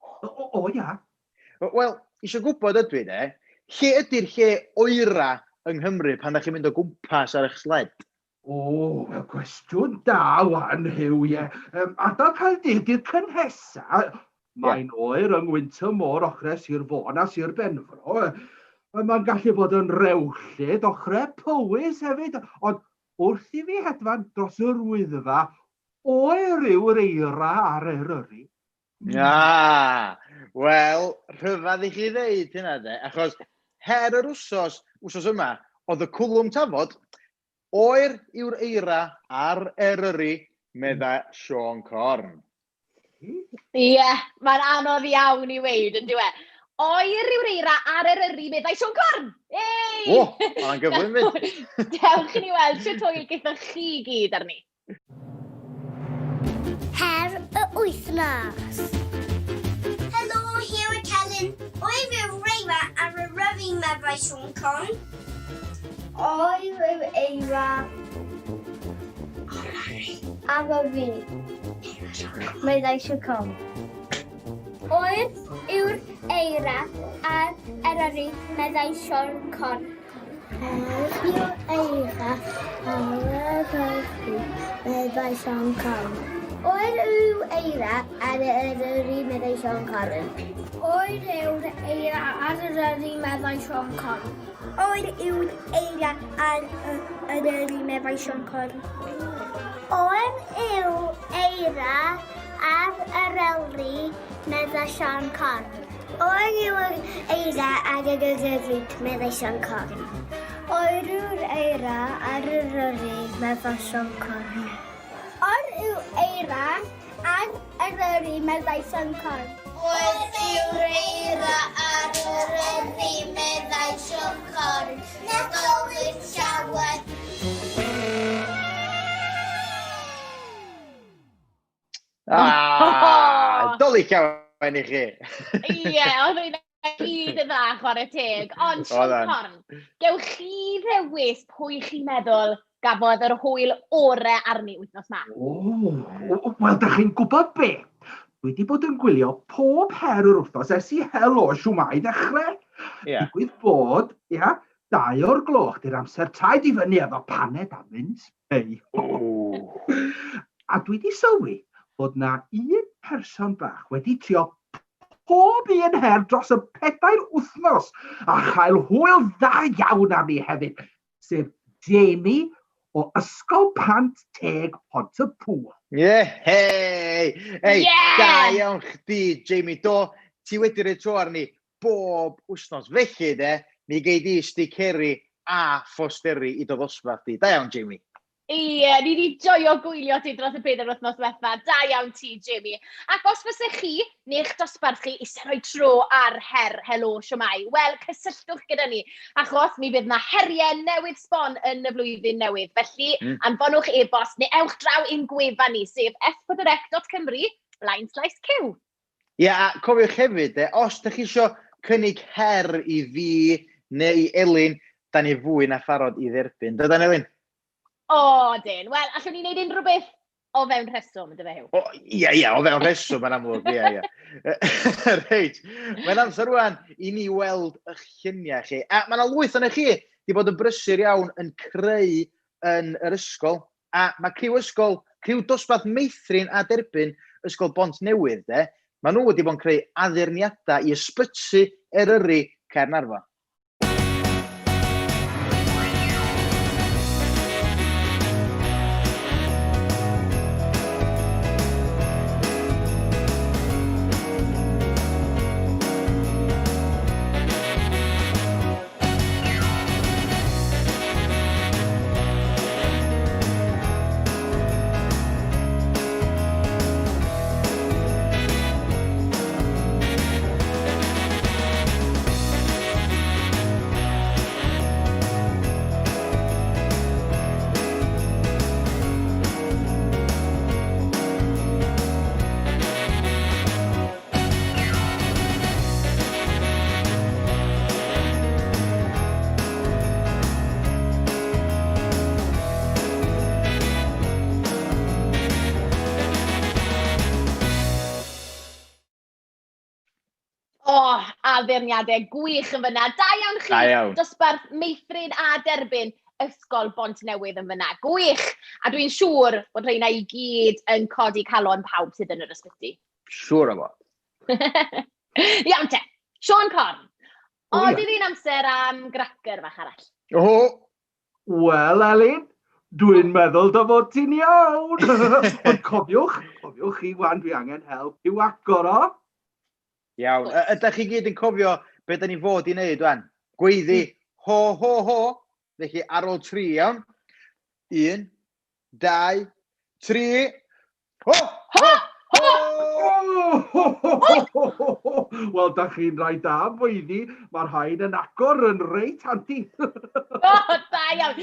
O, o, o ia. Wel, eisiau gwybod ydw i, de, lle ydy'r lle oera yng Nghymru pan da chi'n mynd o gwmpas ar eich sled? O, wel, cwestiwn da wan, Huw, ie. Ardal Caerdydd di'r cynhesa. Mae'n oer yng ngwynt y môr ochrau Sir Fôn a Sir Benfro. Mae'n gallu bod yn rewllyd ochrau Powys hefyd, ond wrth i fi hedfan dros yr Wyddfa, oer yw'r eira ar Eryri. Ah, wel, rhyfedd i chi ddeud hynna de, achos her yr wsos, wsos yma, oedd y cwlwm tafod, oer yw'r eira ar Eryri, medda Siôn Corn. Ie, yeah, mae'n anodd iawn i weud, yn dyw e. Oer yw'r eira ar Eryri, meddai Siôn Corn! Ei! O, mae'n gyflym fyd. Dewch i ni weld sut hwyl gaethoch chi gyd arni. Her y wythnos. Helo, Huw a Celyn. Oer yw'r eira ar Eryri, meddai Siôn Corn. Oer yw'r eira ar Eryri, meddai Siôn Corn. Oer yw'r eira ar Eryri, meddai Siôn Corn. Oer yw'r eira ar Eryri, meddai Siôn Corn. Oer yw eira ar Eryri, meddai Siôn Corn. Oer yw'r eira ar Eryri, meddai Siôn Corn. Oer yw'r eira ar Eryri, meddai Siôn Corn. Oer yw eira ar Eryri, meddai Siôn Corn. Oer yw'r eira ar yr Eryri, meddai Siôn Corn. Oer yw'r eira ar yr Eryri, meddai Siôn Corn. Oer yw eira ar Eryri, meddai Siôn Corn. Oer yw'r eira ar yr Eryri, meddai Siôn Corn. Nadolig Llawen! Ah, Dolig llawen i chi. Ie, oedd hynna gyd yn dda, chwarae teg. Ond, Siôn Corn, gewch chi ddewis pwy chi'n meddwl gafodd yr hwyl ore arni wythnos ma? O, wel, da chi'n gwybod be? Dwi wedi bod yn gwylio pob her yr wythnos ers i Helo Shwmae ddechrau. Yeah. Digwydd bod, ia, 2 o'r gloch, di'r amser traed i fyny efo paned a mince pei. A dwi wedi sylwi bod na un person bach wedi trio pob un her dros y pedair wythnos a chael hwyl dda iawn arni hefyd, sef Jamie o Ysgol Pant Teg Pont-y-pŵl. Yeah, hey! Hey, yeah! Da iawn chdi, Jamie. Do, ti wedi rhoi tro arni bob wythnos. Felly, de, mi gei di sticeri a phosteri i dy ddosbarth di. Da iawn, Jamie. Ie, ni wedi joio gwylio ti dros y pedair wythnos diwetha. Da iawn ti, Jamie. Ac os fysech chi, neu'ch dosbarth chi, eisiau rhoi tro ar her Helo Shwmae, wel, cysylltwch gyda ni, achos mi fydd 'na heriau newydd sbon yn y flwyddyn newydd. Felly, anfonwch e-bost neu ewch draw i'n gwefan ni, sef s4c.cymru, blaen slaes cyw. Ie, a cofiwch hefyd, de, os ydych chi isio cynnig her i fi neu i Elin, da ni fwy na pharod i dderbyn. Dydan, Elin? O, dyn. Wel, allwn ni wneud unrhyw beth o fewn rheswm, yndyfe, Huw? O, ie, ie, o fewn rheswm yn amlwg, ie, ie. Reit, mae'n amser rwan i ni weld eich lluniau chi. A mae yna lwyth o'n chi wedi bod yn brysur iawn yn creu yn yr ysgol. A mae criw ysgol, criw dosbarth meithrin a derbyn Ysgol Bont Newydd, de, maen nhw wedi bod yn creu addurniadau i ysbyty Eryri Caernarfon. O, oh, addurniadau gwych yn fyna. Da iawn chi, Da iawn. Dosbarth meithrin a derbyn Ysgol Bont Newydd yn fyna. Gwych! A dwi'n siŵr bod rheina i gyd yn codi calon pawb sydd yn yr ysbyty. Siŵr o fod. Iawn te, Siôn Corn. O, O, ia. di fi'n amser am gracer fach arall. O! Wel, Elin, dwi'n meddwl dy fod ti'n iawn. Ond cofiwch, cofiwch chi wan, dwi angen help i'w agor o. Iawn. Ydych chi gyd yn cofio be da ni fod i wneud wan? Gweiddi ho ho ho. Felly ar ôl tri, iawn? Un, dau, tri. Ho ho ho! Oh! Wel, da chi'n rhai da am weiddi. Mae'r rhain yn agor yn reit handi. O, da iawn.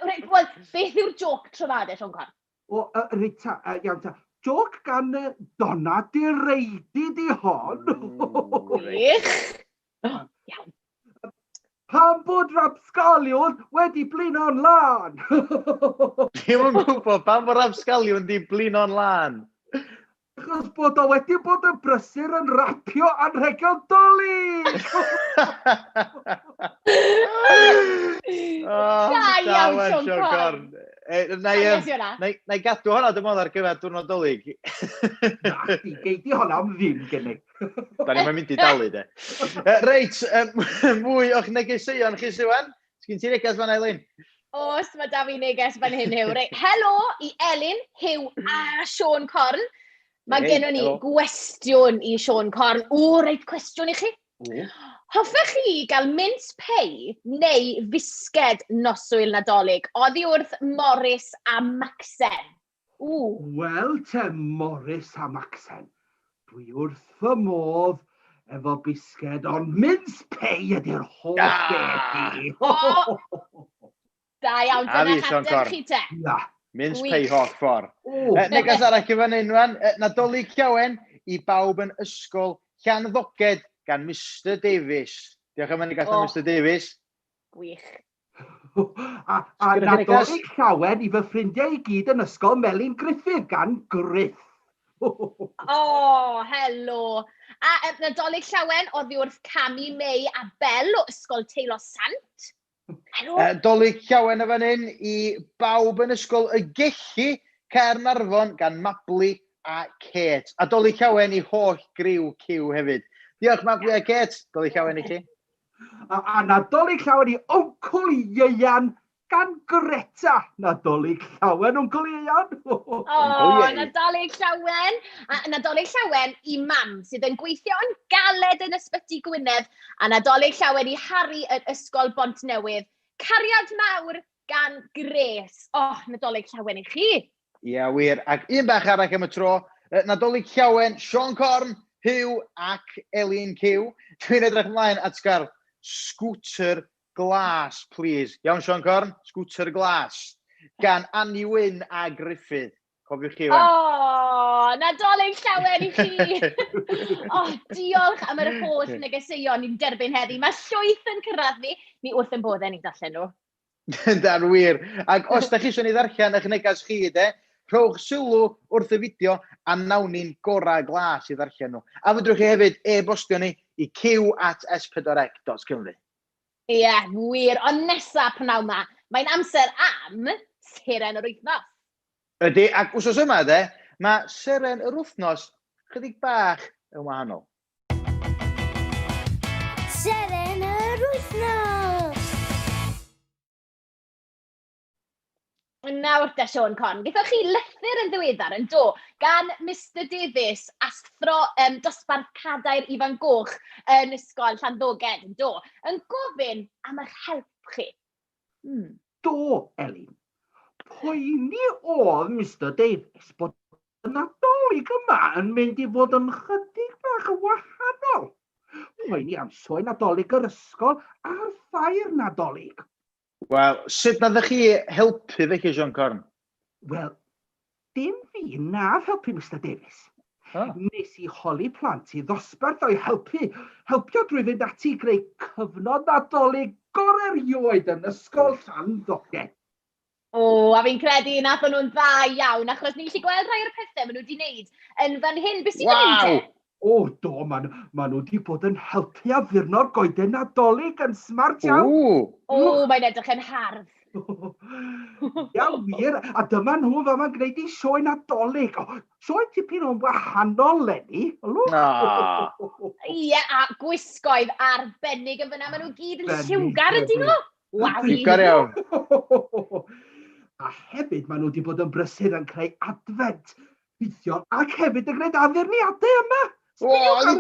Reit, wel, beth yw'r joc tro 'ma de, Siôn Corn? O, reit ta, iawn ta. Joc gan Donna Direidi di hon. Gwych. Iawn. Pam bod Rapsgaliwn wedi blino'n lân? Dwi'm yn gwybod pam bod Rapsgaliwn di blino'n lân. Achos bod o wedi bod yn brysur yn rapio anrhegion Dolig! Oh, Da iawn, Siôn Corn. Na i gadw hwnna, dwi'n meddwl, ar gyfer diwrnod Dolig. Na, di, gei di hwnna am ddim gen i. Da ni'n mynd i dalu, de. Reit, mwy o'ch negeseuon chi, Siwan? Sgyn ti neges fan Elin? Oes, mae da fi neges fan hyn, Huw. Reit, helo i Elin, Huw a Siôn Corn. Mae Hei, gennon ni helo. gwestiwn i Siôn Corn. O, reit, cwestiwn i chi. O. Hoffech chi gael mince pei neu fisged noswyl Nadolig oddi wrth Morris a Macsen? Ww. Wel te, Morris a Macsen, dwi wrth fy modd efo bisged, ond mince pei ydy'r hoff beth i. O! Da iawn, A dyna fi, Siôn ateb Corn. chi te. Ia. Mince Gwych. pei holl ffordd. O. Neges arall i fan hyn, wan. Nadolig Llawen i bawb yn ysgol Llanddoged gan Mr Davies. Diolch am y neges O. Mr Davies. Gwych. A Sgynnoch chi neges? Nadolig Llawen i fy ffrindiau i gyd yn ysgol Melin Gruffydd gan Gruff. O, helo. A Nadolig Llawen oddi wrth Cami May a Bel o Ysgol Teilo Sant. Helo. Dolig Llawen y fan hyn i bawb yn ysgol y Gelli, Caernarfon gan Mabli a Kate. A Dolig Llawen i holl griw Cyw hefyd. Diolch Mabli a Kate. Dolig Llawen i chi. A Nadolig Llawen i Wncwl Ieuan gan Greta. Nadolig Llawen, Wncwl Ieuan. O, Wncwl Ieu. Nadolig Llawen. A Nadolig Llawen i mam sydd yn gweithio yn galed yn Ysbyty Gwynedd. A Nadolig Llawen i Harry yn Ysgol Bont Newydd. Cariad mawr gan Grace. O, Nadolig Llawen i chi. Ie, wir. Ac un bach arall am y tro. Nadolig Llawen, Siôn Corn, Huw ac Elin Cyw. Dwi'n edrych ymlaen at gael scooter glas, please. Iawn, Siôn Corn, scooter glas. Gan Annie Wyn a Gruffydd. Cofiwch chi, O, wan. Nadolig Llawen i chi! O, diolch am yr holl negeseuon ni'n derbyn heddi. Mae llwyth yn cyrraedd ni. Ni wrth yn boddau ni'n darllen nhw. Da'n wir. Ac os da chi eisiau ni ddarllen eich negas chi, de, rhowch sylw wrth y fideo a nawn ni'n gorau glas i ddarllen nhw. A fedrwch chi hefyd e-bostio ni i cyw@s4c.cymru. Ie, yeah, wir. Ond nesa pnawn ma, mae'n amser am Seren yr Wythnos. Ydy, ac wsos yma, de, mae Seren yr Wythnos chydig bach yn wahanol. Seren yr Wythnos! Nawr te, Siôn Corn, gaethoch chi lythyr yn ddiweddar yn do gan Mr Davies, athro dosbarth Cadair Ifan Goch yn Ysgol Llanddoged, yn do, yn gofyn am eich help chi. Do, Elin. Poeni oedd Mr Davies bod y Nadolig yma yn mynd i fod yn chydig bach yn wahanol. Poeni am sioe Nadolig yr ysgol a'r ffair Nadolig. Wel, sut nath chi helpu felly, Siôn Corn? Wel, dim fi nath helpu Mr Davies. Nes i holi plant i ddosbarth o'i helpu, helpio drwy fynd ati i greu cyfnod Nadolig gorau erioed yn Ysgol Llanddoged. O, a fi'n credu nath nhw'n dda iawn, achos ni'n gallu gweld rhai o'r pethau maen nhw wedi wneud yn fan hyn. Be sy'n fan hyn te? Waw! O, do, maen ma nhw wedi bod yn helpu addurno'r goeden Nadolig yn smart iawn. Ww! O, mae'n edrych yn hardd. Ia, wir. A dyma nhw fa ma'n gwneud i sioe Nadolig. O, sioe tipyn o'n wahanol, Lenny. Ylw? Na. Ie, a gwisgoedd arbennig yn fyna. Maen nhw gyd yn lliwgar, ydyn nhw? Waw. Lliwgar iawn. A hefyd, maen nhw wedi bod yn brysur yn creu adfent rhithiol ac hefyd yn gwneud addurniadau yma. O,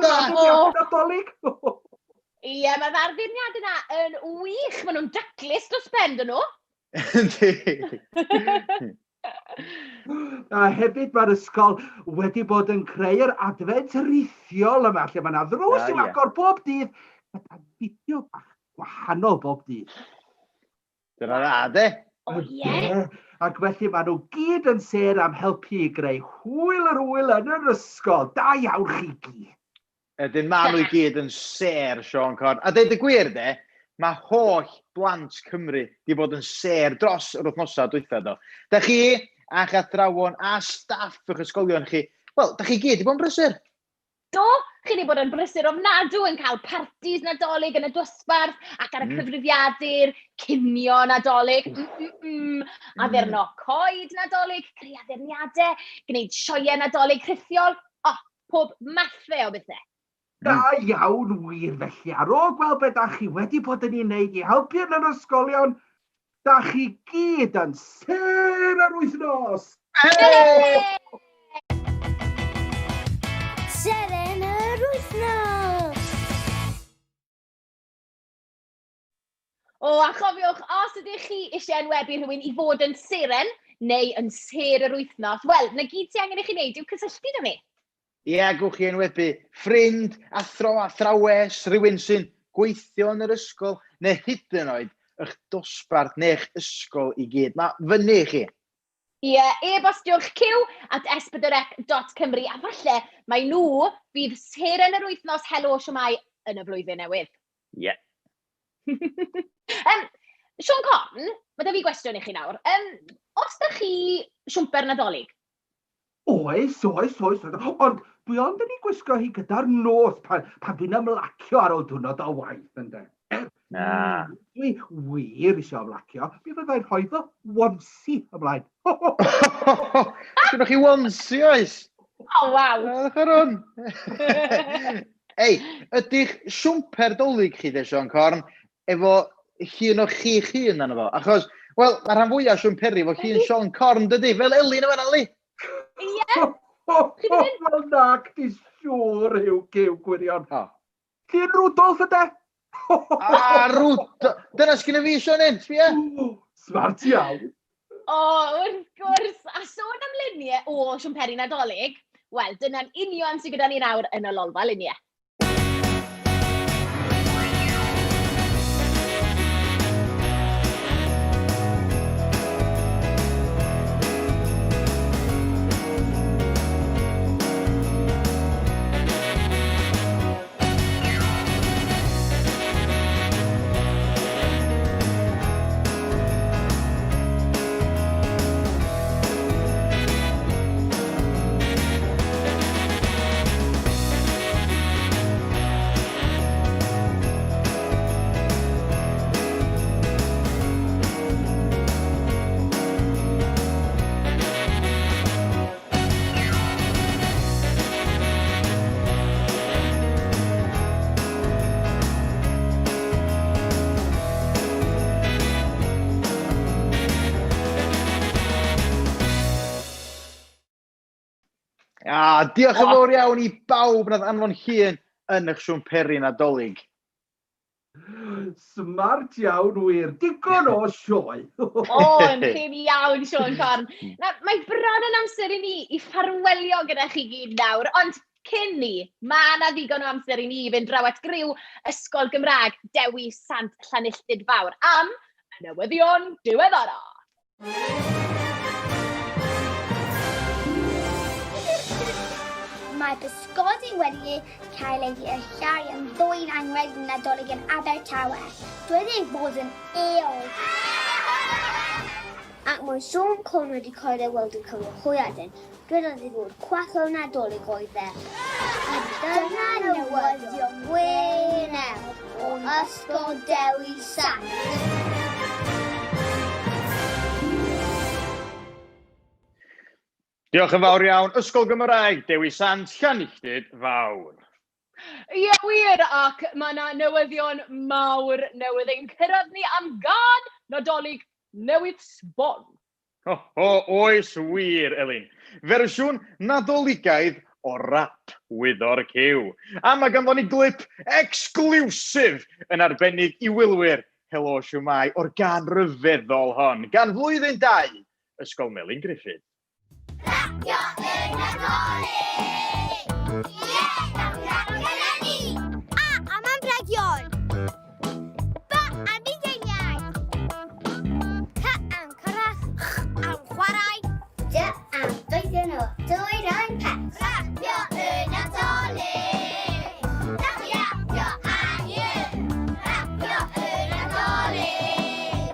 da! Nadolig! Ie, mae'r addurniadau yna yn wych. Maen nhw'n daclus dros ben, dyn nhw. Yndi. A hefyd mae'r ysgol wedi bod yn creu'r adfent rithiol yma, lle mae yna ddrws i'w agor bob dydd, gyda fideo bach gwahanol bob dydd. Dyna dda, de? O, ie. Ac felly maen nhw gyd yn sêr am helpu i greu hwyl yr wyl yn yr ysgol. Da iawn chi gyd. Ydyn, maen nhw i gyd yn sêr, Siôn Corn. A deud y gwir, de, mae holl blant Cymru di bod yn sêr dros yr wythnosau dwytha, do. Da chi, a'ch athrawon, a staff eich ysgolion chi, wel, da chi gyd di bod yn brysur. Do, chi wedi bod yn brysur ofnadw yn cael partis Nadolig yn y dosbarth ac ar y cyfrifiadur, cinio Nadolig, addurno coed Nadolig, creu addurniadau, gwneud sioeau Nadolig rhithiol, o, pob mathau o bethau. Da iawn wir felly, ar ôl gweld be da chi wedi bod yn ei wneud i helpu yn yr ysgolion, da chi gyd yn sêr yr wythnos! Hey! Seren yr wythnos! O, a chofiwch, os ydych chi eisiau enwebu rhywun i fod yn seren neu yn sêr yr wythnos, wel, na gyd sy'n angen i chi wneud yw cysylltu 'da ni. Ie, gewch chi enwebu ffrind, athro, athrawes, rhywun sy'n gweithio yn yr ysgol, neu hyd yn oed eich dosbarth neu'ch ysgol i gyd. Mae fyny i chi. Ie, e-bostiwch cyw at s4c.cymru a falle mai nhw fydd seren yr wythnos Helo Shwmae yn y flwyddyn newydd. Ie. Siôn Corn, mae 'da fi gwestiwn i chi nawr. Um, os da chi siwmper Nadolig? Oes, oes, oes. Ond dwi ond yn ei gwisgo hi gyda'r nos pan, pan dwi'n ymlacio ar ôl diwrnod o waith, ynde. Na. Dwi wir eisiau ymlacio, mi fyddai'n rhoi fy onesie ymlaen. Sgynnoch chi onesie, oes? O, waw. Edrych ar hwn. Ei, ydych siwmper dolyg chi, de, Siôn Corn, efo llun o chi'ch hun arno fo? Achos, wel, mae rhan fwyaf siwmperi efo llun Siôn Corn, dydy? Fel Elin yma, Eli. Ie. Wel, na, chdi siŵr yw gyw gwirion. O. Llun Rudolf yde? A, Rudolf! Dyna sgynna fi, Siôn, sbia? Smart iawn. O, wrth gwrs. A sôn am luniau o siwmperi Nadolig, wel, dyna'n union sydd gyda ni nawr yn y lolfa luniau. A diolch yn fawr iawn i bawb nath anfon llun yn eich siwmperi Nadolig. Smart iawn wir. Digon o sioe. O, yn chi'n iawn, Siôn Corn. Na, mae bron yn amser i ni i ffarwelio gyda chi gyd nawr, ond cyn ni, mae yna ddigon o amser i ni fynd draw at griw Ysgol Gymraeg Dewi Sant Llanilltud Fawr am y newyddion diweddara. Mae pysgodi wedi cael ei llai yn ddwyn anrheg Nadolig yn Abertawe. Dweud ei fod yn eog. Ac mae Siôn Corn wedi cael ei weld yn cymryd hwyaden. Dwedodd ei fod cwaco Nadolig oedd e. A dyna newyddion Gwener o Ysgol Dewi Sant. Diolch yn fawr iawn, Ysgol Gymraeg Dewi Sant, Llanilltud Fawr. Ie, wir, ac mae yna newyddion mawr newydd ein cyrraedd ni am gân Nadolig newydd sbon. Ho, ho, oes wir, Elin. Fersiwn Nadoligaidd o rap Wyddor Cyw. A mae ganddo ni glip exclusive yn arbennig i wylwyr Helo Shwmae o'r gân ryfeddol hon, gan flwyddyn 2 Ysgol Melin Gruffydd. Rapio y Nadolig! Ie, rapio eleni! A am anrhegion! B am bugeiliaid! C am corach! Ch am chwarae! D am doedden o dwyrain pell! Rapio y Nadolig! Rapio, rapio a you! Rapio y Nadolig!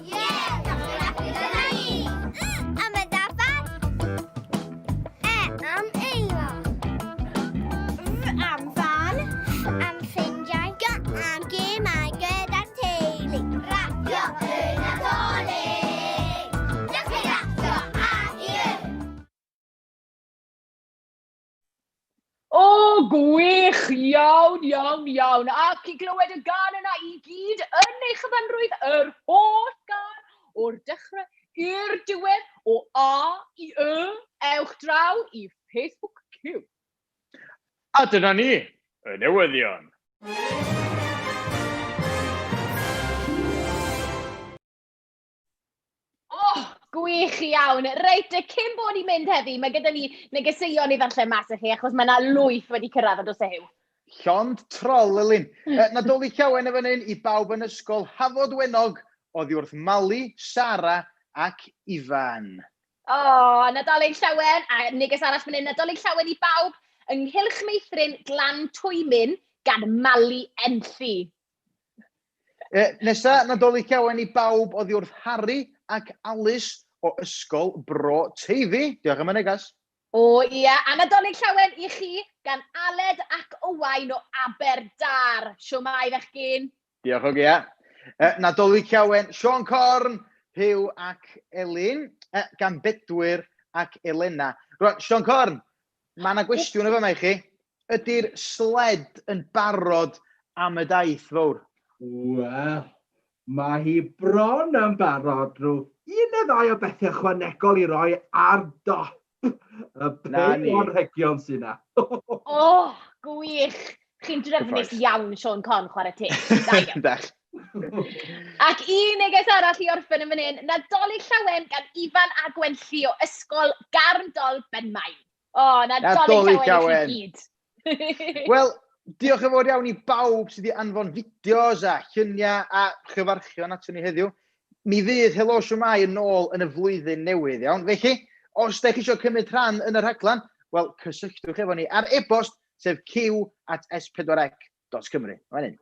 Ie, rapio, rapio dyna ni! Am y ddafad. E am eira. F am fan. Am ffrindiau. G am gemau gyda'r teulu. Rapio y Nadolig. Rapio, rapio a you. O, gwych! Iawn, iawn, iawn. Ac i glywed y gân yna i gyd yn ei chyfanrwydd, yr holl gân, o'r dechrau i'r diwedd, o A i Y, ewch draw i Facebook Cyw. A dyna ni, y newyddion. Oh, gwych iawn. Reit, y cyn bod ni'n mynd heddi, mae gyda ni negeseuon i ddarllen mas i chi, achos mae yna lwyth wedi cyrraedd yn does e, Huw? Llond trol, Elin. Nadolig Llawen yn fan hyn i bawb yn ysgol Hafod Wenog oddi wrth Mali, Sara ac Ifan. O, oh, Nadolig Llawen, a neges arall fan hyn, Nadolig Llawen i bawb ynghylch meithrin Glan Twymyn gan Mali Enlli. E, nesa, Nadolig Llawen i bawb oddi wrth Harry ac Alice o Ysgol Bro Teifi. Diolch am y neges. O ia, a Nadolig Llawen i chi gan Aled ac Owain o Aberdâr. Shwmae fechgyn? Diolch o gia. E, Nadolig Llawen, Siôn Corn, Huw ac Elin, e, gan Bedwyr ac Elena. Rwan, Siôn Corn, Mae yna gwestiwn yn fama i chi. Ydy'r sled yn barod am y daith fawr? Wel, mae hi bron yn barod rhyw un neu ddau o bethau ychwanegol i roi ar dop y peil o anrhegion sy'n na. O, gwych! Chi'n drefnus iawn, Siôn Corn, chwarae teg. Da iawn. Dach. Ac un neges arall i orffen yn fan hyn, Nadolig Llawen gan Ifan a Gwenlli o Ysgol Garndol Benmaen. O, Nadolig Llawen i chi gyd. Wel, diolch yn fawr iawn i bawb sydd wedi anfon fideos a lluniau a chyfarchion aton ni heddiw. Mi fydd Helo Shwmae yn ôl yn y flwyddyn newydd, iawn? Felly, os da chi eisiau cymryd rhan yn y rhaglen, wel, cysylltwch efo ni ar e-bost, sef q at s4c.cymru. Fan hyn.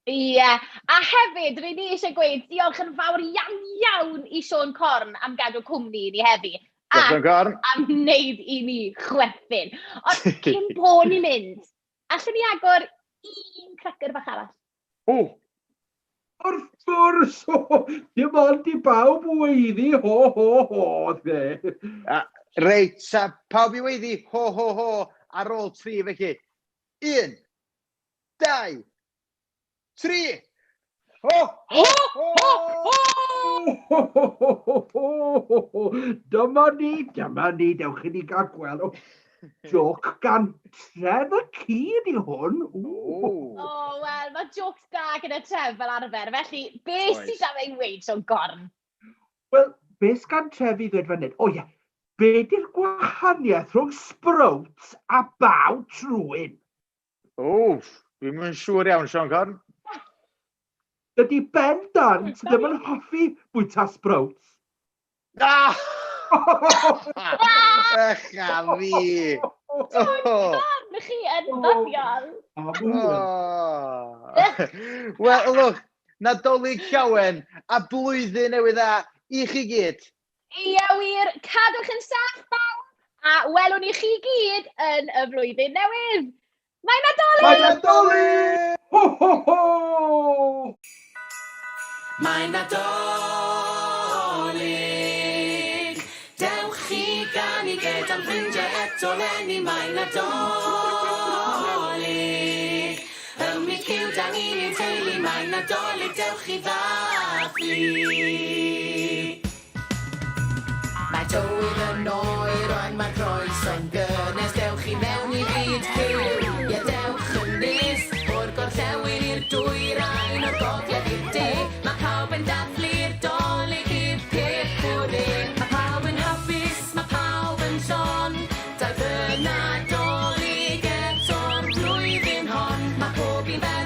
Ie, a hefyd, rydyn ni eisiau gweud diolch yn fawr iawn iawn i Siôn Corn am gadw cwmni i ni heddi. Diolch, Siôn Corn. Am wneud i ni chwerthin. Ond cyn bo ni'n mynd, allwn ni agor un cracker bach arall? O! Wrth gwrs! Dim ond i bawb weiddi ho ho ho, de. A, reit, a pawb i weiddi ho ho ho ar ôl tri felly. Un, dau, tri! Ho, ho, ho! Ho! Dyma ni, dyma ni, dewch i ni gael gweld. O, joc gan Tref y ci ydi hwn. O, oh, wel, mae jocs da gyda Tref fel arfer. Felly, be sydd da fe'n weud, Siôn Corn? Wel, be sgan Tref i ddweud fan hyn? O ie, be di'r gwahaniaeth rhwng sprouts a baw trwyn? Wff, dwi'm yn siŵr iawn, Siôn Corn. Dydy Ben Dant ddim yn hoffi bwyta sprouts. Ah! Ech a fi! Siôn Corn, chi yn ddoniol. Wel, ylwch, Nadolig Llawen a blwyddyn newydd dda i chi gyd. Ia wir, cadwch yn saff bawb! a welwn ni chi gyd yn y flwyddyn newydd. Mae Nadolig! Mae Nadolig! Ho, ho, ho! Mae Nadolig, dewch i ganu gyda'n ffrindiau eto 'leni. Mae Nadolig, ym myd Cyw da ni'n ein teulu. Mae Nadolig, dewch i ddathlu. Mae tywydd yn oer ond mae'r croeso'n gynnes. Dewch i mewn i fyd Cyw, ie dewch yn nes. O'r gorllewin i'r dwyrain, o'r gogledd i'r de. Mae pawb yn dathlu'r Dolig, hip hip hwre. Mae pawb yn hapus, mae pawb yn llon. Daeth y Nadolig eto'r flwyddyn hon. Mae pob un fel